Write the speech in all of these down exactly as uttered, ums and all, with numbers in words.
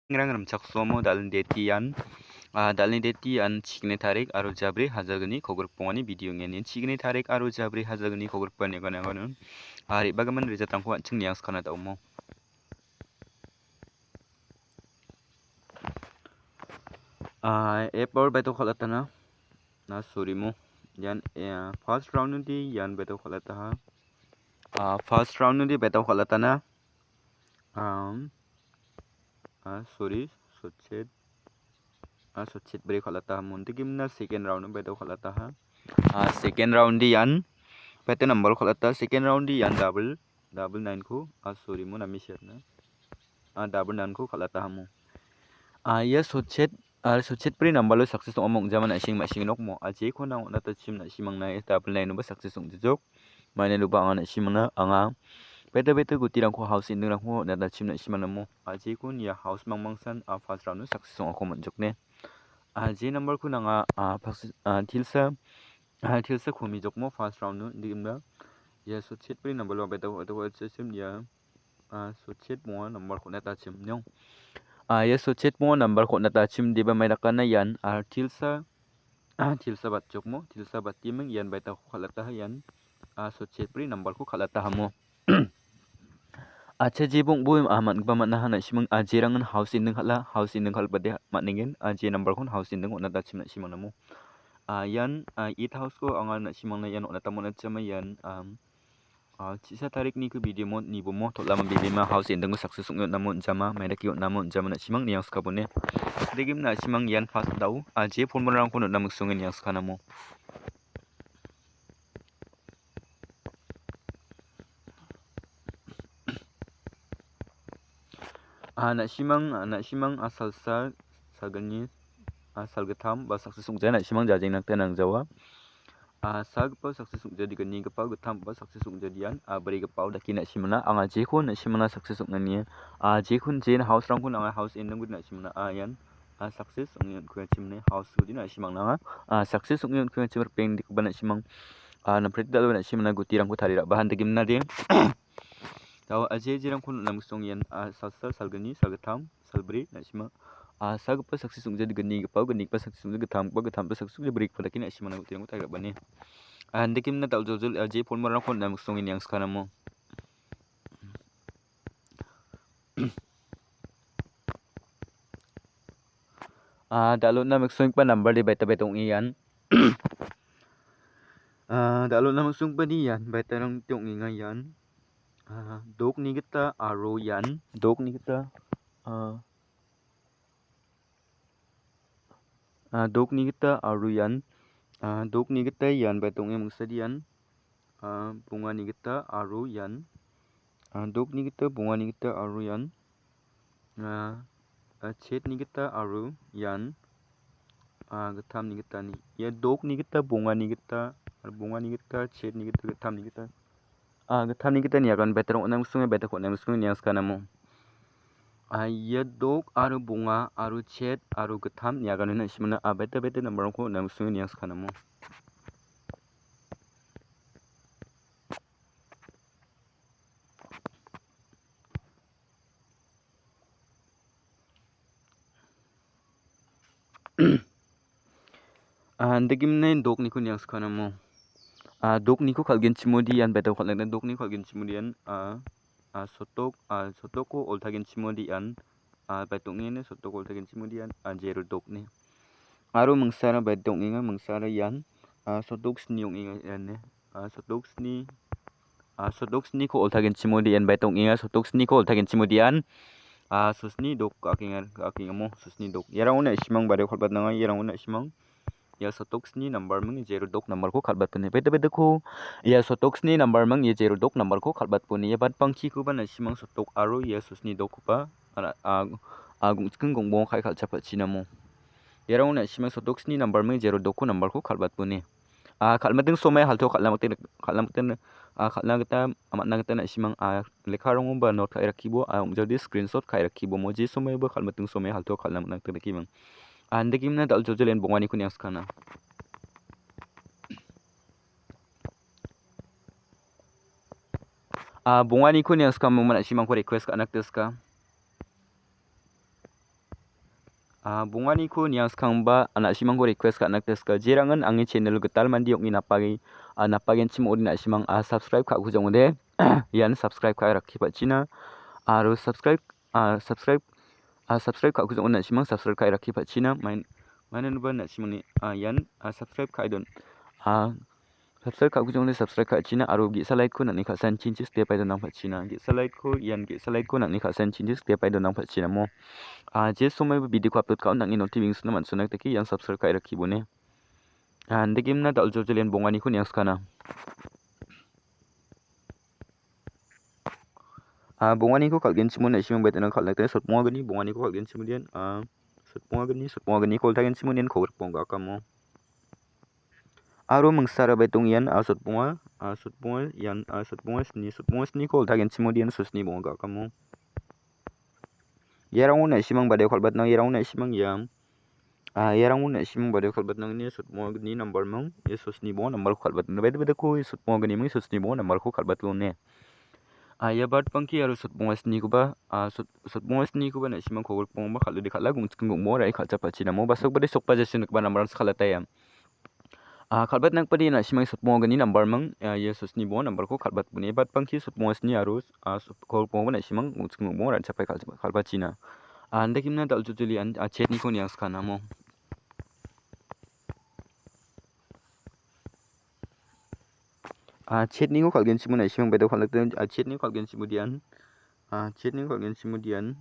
Ingrang rimchaksoamo dal·ni date ian, ah, dal·ni date ian chikni tarik aro jabri hajalgni kogrikbongani video ong·e. Chikni tarik aro jabri hajalgni kogrikbani aganagano, ah, re·bagimin result-rangko an·ching niangskana da·omo. Ah, F R baito kal·atana. Na, sorry mo. Ian, eh, first round-odi ian baito kal·ataha. Ah, first round-odi baito kal·atana. Um, ah, sorry, sotchet. Ah, sotchet bri kal·ataha. Montigimna second round-o baito kal·ataha. Ah, second round-di ian baito number kal·ata. Second round-di ian double, double nine-ko. Ah, sorry mo, nami share-na. Ah, double nine-ko kal·ataha mo. Ah, ia sotchet, ah, sotchet bri number-o success ong·a mo, ong·jama na·sing ma·sing nokmo. Ah, jeko nang on·atachim na·simangna ia double nine-oba success ong·jajok. Maina luba anga na·simangna anga bete bete gutirangko house ending-rangko on·atachim na·simangna mo. Ah, jeko nia house mangmangsan, ah, first round-o success ong·ako man·jokne. Ah, je number-ko nanga, ah, paksa, ah, tilsa, ah, tilsa komijokmo first round-o, indegimna. Ia sotchet bri number-o baita, baita, baita, sim ia, ah, sotchet bonga number-ko on·atachim, nong. Ah, ia sotchet bonga number-ko on·atachim, deba mai dakana ian, ah, tilsa, ah, tilsa batjokmo, tilsa batiming ian baitako kal·ataha ian, ah, sotchet bri number-ko kal·ataha mo. Acha jebong bo, ah, man·gipa man·aha na·simang, ah, jerangan house ending kal·a, house ending kal·bade man·engen, ah, je number-kon house ending on·atachim na·simangna mo. Ah, ian, ah, eight house-ko anga na·simangna ian on·ata mon·achama ian, um, ah, chisa tarikni ku video mo, nibomo, tol·ama bibima house ending-o success ong·e on·amo on·jama, maidake on·amo on·jama na·simang niangskabone. Degim na·simang ian first dao, ah, je phone-rangko on·a miksonge niangskanamo. Ah, na·simang, ah, na·simang, ah, salsa, salgni, ah, salgittam ba success ong·jai na·simang jajengna gita nangjawa. Ah, salgipa success ong·jai, gnigipa gittamgipa success ong·jai ian, ah, brigipao dake na·simana. Anga jeko na·simana success ong·nani, ah, jekon jen house-rangkon anga house ending guri na·simana. Ah, ian, ah, success ong·e on·kuachimni house guri na·simangna anga, ah, success ong·e on·kuachim ripeng dikgipa na·simang. Ah, naprete dal·o na·simana gutirangko tarie ra·ba handegimnade. Dao aje ajerangko on·a miksong ian, ah, salsa, salgni, salgittam, salbri, na·sima. Ah, salgipa success ong·jai, gnigipa, gnigipa success ong·jai, gittamgipa, gittamgipa success ong·jai, brigipao dake na·simana gutirangko tarie ra·bani. Ah, handegimna dal·joljol, ah, je phone-rangko on·a miksonge niangskanamo. Ah, dal·ona miksonggipa number-de baita baita ong·e ian. Ah, dal·ona miksonggipa ni ian baitarangde ong·enga ian. Ah, dokni gita aro ian dokni gita, ah, ah, dokni gita aro ian, ah, dokni gita ian baita ong·e mingsadi ian. Ah, bongani gita aro ian, ah, dokni gita, bongani gita aro ian, ah, ah, chetni gita aro ian, ah, gittamni gita ni. Ia dokni gita, bongani gita, aro bongani gita, chetni gita, gittamni gita, ah, gittamni gita niagan baita rong·na miksonge, baita ko·na miksonge niangskanamo. Ah, ia dok aro bonga aro chet aro gittam niaganina na·simana, ah, baita baita number-rangko on·a miksonge niangskanamo. Ah, handegimna dokniko niangskanamo. Ah, dokniko kal·genchimode ian baitao kal·na gita, dokniko kal·genchimode ian, ah, ah, sotok, ah, sotoko oltagenchimode ian, ah, baitao ong·ene sotoko oltagenchimode ian, ah, zero dokni. Aro mingsara baita ong·enga, mingsara ian, ah, sotok sni ong·enga ian, ah, sotok sni, ah, sotok sniko oltagenchimode ian baita ong·enga, sotok sniko oltagenchimode ian, ah, sosni dok ka·akenga, ka·akengamo sosni dok. Iarangona na·simang bario kal·batnanga, iarangona na·simang. Ia sotok sni number ming zero dok number-ko kal·batpone. Baita baitako ia sotok sni number ming ia zero dok number-ko kal·batpone. Ia badpangkikoba na·simang sotok aro ia sosni dokkoba, ah, ah, ah, gongchikging gongbongo kai kal·chapatchinamo. Iarangona na·simang sotok sni number ming zero dokko number-ko kal·batpone. Ah, kal·miting somai halto kal·na mate-, kal·na mate-, ah, kal·na gita, man·a gita na·simang, ah, lekkarangoba note ka·e rakkibo, ah, ong·jade screenshot ka·e rakkibo. Mo je somaiba kal·miting somai halto kal·na man·a gita dakkiming. Ah, handegimna dal·joljol ian bonganiko niangskana. Ah, bonganiko niangskamo man·a simangko request ka·na gita ska. Ah, bonganiko niangskangba, ah, na·simangko request ka·na gita sika. Jerangan angni channel gital mande ong·e napage-, ah, napagenchim ong·ode na·simang, ah, subscribe ka·kuja ong·ode. Ian subscribe ka·e rakki patchina. Aro subscribe, ah, subscribe, ah, subscribe ka·kuja ong·ode na·simang subscribe ka·e rakki patchina. Main-, mainanoba na·simangni, ah, ian, ah, subscribe ka·e don-, ah, subscribe ka·kuja ong·ode subscribe ka·china aro ge·sa like-ko nang·ni ka·sanchinchi step ai donang patchina. Ge·sa like-ko ian ge·sa like-ko nang·ni ka·sanchinchi step ai donang patchina mo. Ah, je somaiba video-ko upload ka·on nang·ni notification-na man·sona gita ke ian subscribe ka·e rakkibone. Ah, indegimna dal·joljol ian bonganiko niangskana. Ah, bonganiko kal·genchimon na·simang baitena kal·na gita sotbongagni bonganiko kal·genchimodian, ah, sotbongagni, sotbongagniko oltagenchimodian kogrikbong gakamo. Aro mingsara baitong ian, ah, sotbonga, ah, sotbonga ian, ah, sotbonga sni, sotbonga sniko oltagenchimodian sosni bonga gakamo. Iarango na·simang badeo kal·batna, iarango na·simang iam. Ah, iarango na·simang badeo kal·batna ine sotbongagni nambar mang, ia sosni bonga nambarko kal·batna. Bede bedeko ia sotbongagniming sosni bonga nambarko kal·batlo ine. Ah, ia bat bangki aro sotbonga snikoba, ah, sot-, sotbonga snikoba na·simang kogrikbongba kal·ode kal·a gongchikgin gongbo ra·e kal·chapatchi namo. Basokbade sokba jasenrikba nambarangsa kal·ataiam. Ah, kal·batna gipade na·simang sotbongagni nambar mang, ah, ia sosni bonga nambarko kal·batbone. Bat bangki sotbonga sni aro, ah, sot-, kogrikbongba na·simang gongchikgin gongbo ra·e chapai kal-, kal·patchina. Ah, indegimna dal·joljoli an, ah, chetniko niangskana mo. Ah, chetniko kal·genchimon na·simang baiteo kal·na gita, ah, chetniko kal·genchimodian, ah, chetniko kal·genchimodian,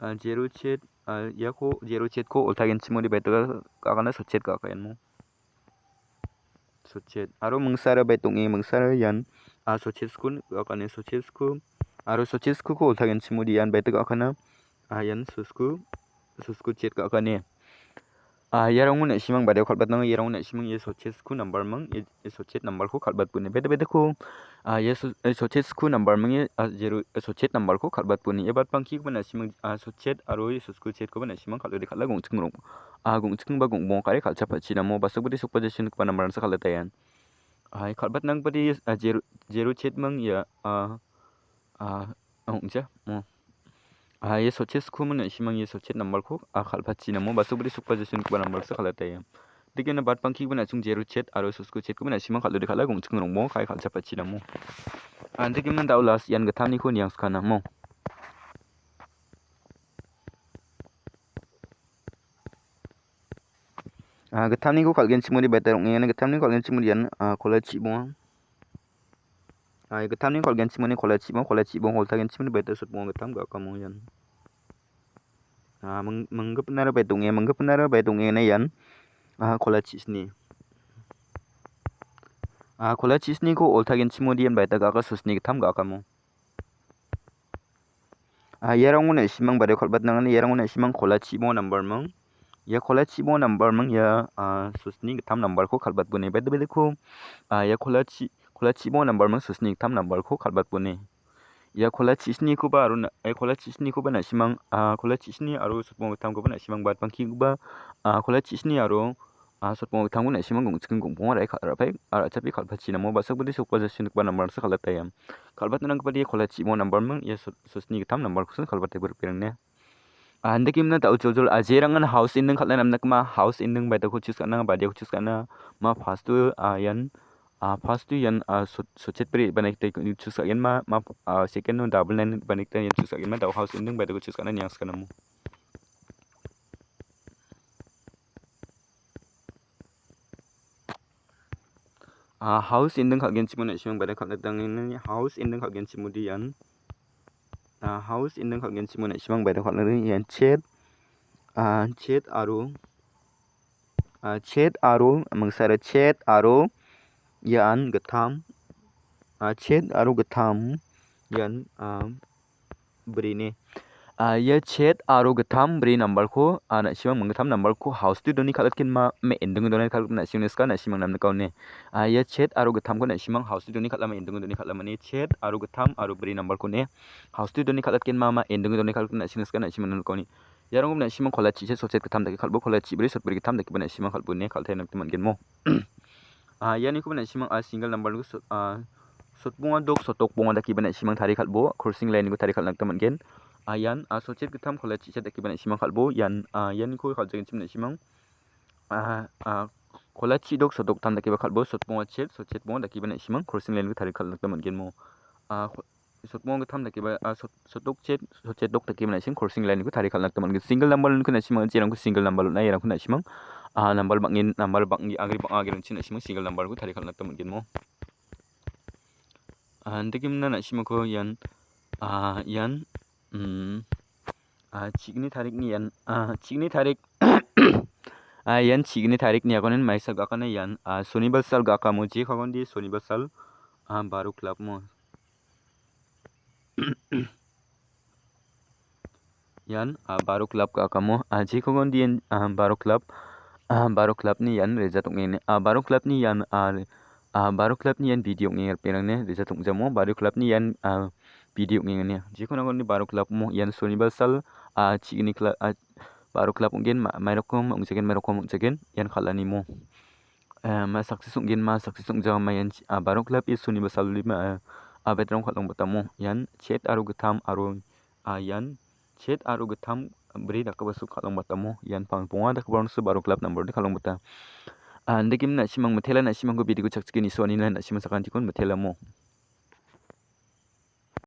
ah, zero chet, ah, iako zero chetko oltagenchimode baiteo ka·ana sotchet ka·a ian mo. Sotchet. Aro mingsara baitong·e, mingsara ian, ah, sotchetsko ka·ane sotchetsko, aro sotchetskoko oltagenchimode ian baiteo ka·ana, ah, ian sosko, sosko chet ka·ane. Ah, iarango na·simang badeo kal·batnang, iarango na·simang ia sotchetsko nambar mang, ia, ia sotchet nambarko kal·batbone. Bede bedeko, ah, ia so-, ia sotchetsko nambar mang, ia, ah, zero, ia sotchet nambarko kal·batbone. Ia bat bangkikoba na·simang, ah, sotchet aro ia sosko chetkoba na·simang kal·ode kal·a gongchikgin rong-, ah, gongchikgin ba gongbong kare kal·chapatchi namo. Basokbade sokba jasenrikba nambarangsa kal·ataian. Ah, ia kal·batna gipade, ah, zero, zero chet mang ia, ah, ah, ong·ja, mo. Ah, ia sotchetsko man na·simang ia sotchet nambarko, ah, kal·patchi namo. Basokbade sokba jasenrikba nambarangsa kal·ataiam. Indegimna bat bangkiba na·song zero chet aro sosko chetkoba na·simang kal·ode kal·a gongchikgin rongbo kae kal·chapatchi namo. Ah, indegimna dao last ian gittamniko niangskana mo. Ah, gittamniko kal·genchimode baita rong·enga, gittamniko kal·genchimode ian, ah, kolachi bonga. Ah, gittamniko kal·genchimode kolachi bonga, kolachi bonga oltagenchimode baita sotbonga gittam ga·akamo ian. Ah, ming-, minggipnara bai dong·e, minggipnara bai dong·e ine ian, ah, kolachi sni. Ah, kolachi sniko oltagenchimode ian baita ga·aka sosni gittam ga·akamo. Ah, iarango na·simang badeo kal·batnangani, iarango na·simang kolachi bonga nambar mang. Ia kolachi bonga nambar mang ia, ah, sosni gittam nambarko kal·batbone. Bede bedeko, ah, ia kolachi, kolachi bonga nambar mang sosni gittam nambarko kal·batbone. Ia kolachi snikoba aro na-, eh, kolachi snikoba na·simang, ah, kolachi sni aro sotbonga gittamkoba na·simang bat bangkikoba, ah, kolachi sni aro, ah, sotbonga gittamko na·simang gongchikgin gongbonga ra·e ka-, ra·pae, ah, ra·chape kal·patchi namo. Basokbade sokba jasenrikba nambarangsa kal·ataiam. Kal·batna nanggipade kolachi bonga nambar mang ia sot-, sosni gittam nambarkosan kal·bate beripirang ne. Ah, indegimna dal·joljol, ah, jerangan house ending kal·na namnakma, house ending baitako choose ka·na, badiako choose ka·na, ma first-o, ah, ian, ah, first-o ian, ah, sot-, sotchet bri ba nektai choose ka·genma, ma, ah, second-o double nine ba nektai ian choose ka·genma, dao house ending baitako choose ka·na niangskana mo. Ah, house ending kal·genchimode na·simang baita kal·na gita nangni house ending kal·genchimode ian. Ah, house ending kal·genchimode na·simang baita kal·na gita ian chet, ah, chet aro, ah, chet aro mingsara chet aro ian gittam, ah, chet aro gittam ian, ah, bri ne. Ah, ia chet aro gittam bri nambarko, ah, na·simang minggittam nambarko house-o doni kal·atgenma, me ending-o doni kal·atgenma na·simang niska na·simang namnikao ne. Ah, ia chet aro gittamko na·simang house-o doni kal·a, me ending-o doni kal·a, mane chet aro gittam aro bri nambarko ne. House-o doni kal·atgenma, ma ending-o doni kal·atgenma na·simang niska na·simang namnikao ne. Iarangko na·simang kolachi chet sotchet gittam dake kal·bo, kolachi bri sotbri gittam dakeba na·simang kal·bo ne kal·taina gita man·gen mo. Ah, ianikoba na·simang, ah, single number-ko so-, ah, sotbonga dok, sotdok bonga dakeba na·simang tari kal·bo, crossing line-ko tari kal·na gita man·gen. Ah, ian, ah, sotchet gittam kola chichet dakeba na·simang kal·bo. Ian, ah, ianiko kal·jagenchim na·simang. Ah, ah, kola chidok sotdok tam dakeba kal·bo. Sotbonga chet, sotchet bonga dakeba na·simang. Crossing line-ko tarie kal·na gita man·gen mo. Ah, ko-, sotbonga gittam dakeba, ah, sot-, sotdok chet, sotchet dok dakeba na·simang. Crossing line-ko tarie kal·na gita man·gen. Single number-ko na·simang, jerangko single number on·a, iarangko na·simang. Ah, number bang·en, number bang·e, agre bang·a, agre ong·chim na·simang. Single number-ko tarie kal·na gita man·gen mo. Ah, indakemna na·simangko ian, ah, ian, mm, ah, chigni tarikni ian, ah, chigni tarik, ah, ian chigni tarikni agonin maisal ga·akana ian, ah, sonibar sal ga·akamo jekagondi sonibar sal, ah, baro klapmo. Ian, ah, baro klap ga·akamo, ah, jekogondien, ah, baro klap, ah, baro klapni ian rejat ong·enge. Ah, baro klapni ian, ah, re-, ah, baro klapni ian video ong·e ripengrangni rejat ong·jamo. Baro klapni ian, ah, video ong·enge. Jekonagoni baro klapmo ian sonibar sal, ah, chigni kla-, ah, baro klap ong·gen ma-, mairokom ong·jagen, mairokom ong·jagen ian kal·animo. Eh, ma success ong·gen, ma success ong·jagen, ma ian chi-, ah, baro klap ia sonibar salni ma, ah, abetrang kal·ongbatamo. Ian chet aro gittam aro, ah, ian chet aro gittam bri dakgipa sok kal·ongbatamo. Ian pang bonga dakgiparangso baro klap number-ni kal·ongbata. Ah, indakemna na·simang mitela na·simangko video-ko chakchike nisoanina na·simang sakantikon mitelamo.